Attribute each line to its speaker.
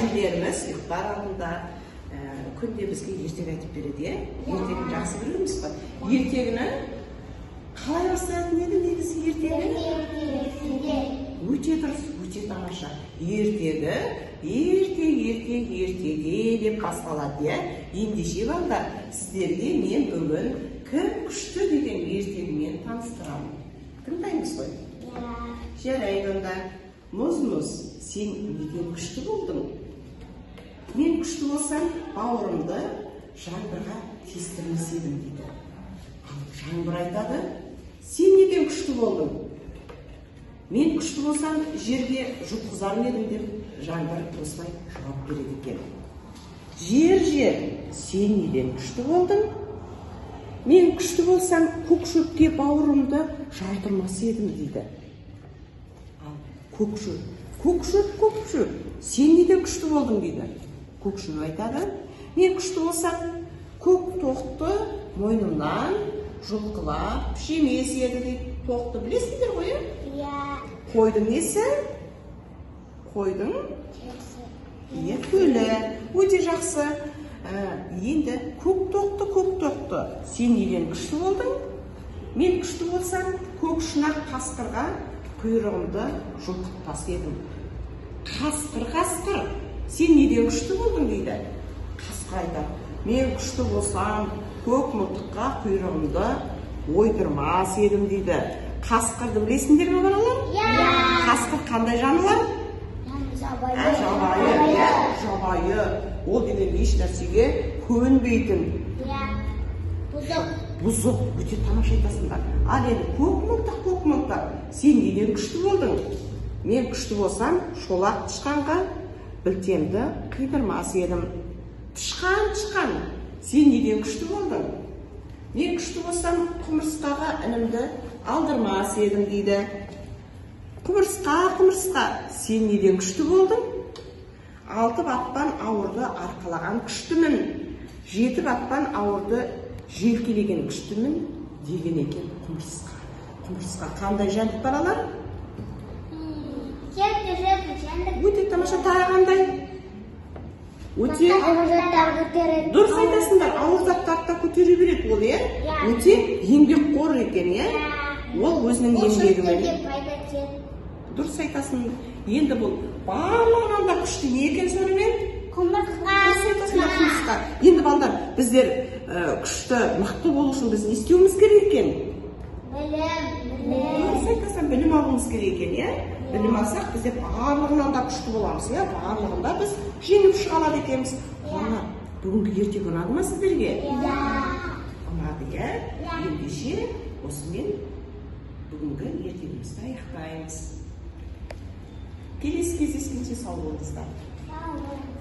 Speaker 1: Әжелеріміз ұйықтар алдында күнде бізге ертегі айтып береді, иә? Ертегіні жақсы көреміз ба? Ертегіні қалай басталатын еді негізі ертегі? Өте дұрыс, өте тамаша. Ертегі ерте, ерте, ертеде деп басталады, иә? Ендеше, балдар, сіздерге мен бүгін «Кім күшті» деген ертегімен таныстырамын. Тыңдаймыз ғой? Жарайды онда. Мұз, мұз, сен неден күшті болдың? Мен күшті болсам, бауырымды жаңбырға тестірмес едім, дейді. Ал жаңбыр айтады: «Сен неден күшті болдың? Мен күшті болсам, жерге жұтқызар едім», – деп жаңбыр осылай жауап береді екен. Жер, жер, сен неден күшті болдың? Мен күшті болсам, көк шөпке бауырымды жардырмас едім, дейді. Ал көк шөп: «Көк шөп, көк шөп, сен неден күшті болдың?» – дейді. Көк шөп айтады: «Мен күшті болсам, көк тоқты мойнымнан жұлқылап жемес еді», – дейді. Тоқты білесіңдер ғой, иә?
Speaker 2: Иә.
Speaker 1: Қойдың несі? Қойдың, иә, төлі. Өте жақсы. Енді көк тоқты, көк тоқты, сен неден күшті болдың? Мен күшті болсам, көк шұнақ қасқырға құйрығымды жұлқытпас едім. Қасқыр, қасқыр, сен неден күшті болдың?» – дейді. Қасқыр айтады: «Мен күшті болсам, көк мылтыққа құйрығымды ойдырмас едім», – дейді. Қасқырды білесіңдер ме, балалар?
Speaker 2: Иә.
Speaker 1: Қасқыр қандай жануар?
Speaker 2: Жабайы.
Speaker 1: Жабайы, иә, жабайы. Ол деген еш нәрсеге көнбейтін.
Speaker 2: Иә. Бұзық.
Speaker 1: Бұзық. Өте тамаша айтасыңдар. Ал енді көк мылтық, көк мылтық, сен неден күшті болдың? Мен күшті болсам, шолақ тышқанға білтемді қидырмас едім. Тышқан, тышқан, сен неден күшті болдың? Мен күшті болсам, құмырсқаға інімді алдырмас едім, дейді. Құмырсқа, құмырсқа, сен неден күшті болдың? Алты батпан ауырды арқалаған күштімін, жеті батпан ауырды желкелеген күштімін, деген екен құмырсқа. Құмырсқа қандай жәндік, балалар?
Speaker 2: Тек жүретін жәндік.
Speaker 1: Өте тамаша. Тағы қандай? Өте
Speaker 2: Ауыр заттар көтереді.
Speaker 1: дұрыс айтасыңдар. Ауыр заттарды да көтере береді ол, иә?
Speaker 2: Иә.
Speaker 1: Өте еңбекқор екен, иә? Ол өзінің
Speaker 2: Ол
Speaker 1: еңбегімен.
Speaker 2: шөптерге пайда келеді.
Speaker 1: Дұрыс айтасың. Енді бұл барлығынан да күшті не екен сонымен?
Speaker 2: Құмырсқа.
Speaker 1: Дұрыс айтасыңдар, құмырсқа. Енді, балдар, біздер күшті, мықты болу үшін біз не істеуіміз керек екен?
Speaker 2: Білім, білім.
Speaker 1: Дұрыс айтасың, білім алуымыз керек екен, иә? Білім алсақ, біздер барлығынан да күшті боламыз, иә? Барлығында біз жеңіп шыға алады екенбіз. Балалар, бүгінгі ертегі ұнады ма сіздерге?
Speaker 2: Иә.
Speaker 1: Ұнады, иә?
Speaker 2: Иә.
Speaker 1: Ендеше, осымен бүгінгі ертегімізді аяқтаймыз. Келесі кездескенше сау болыңыздар.
Speaker 2: Сау болыңыз.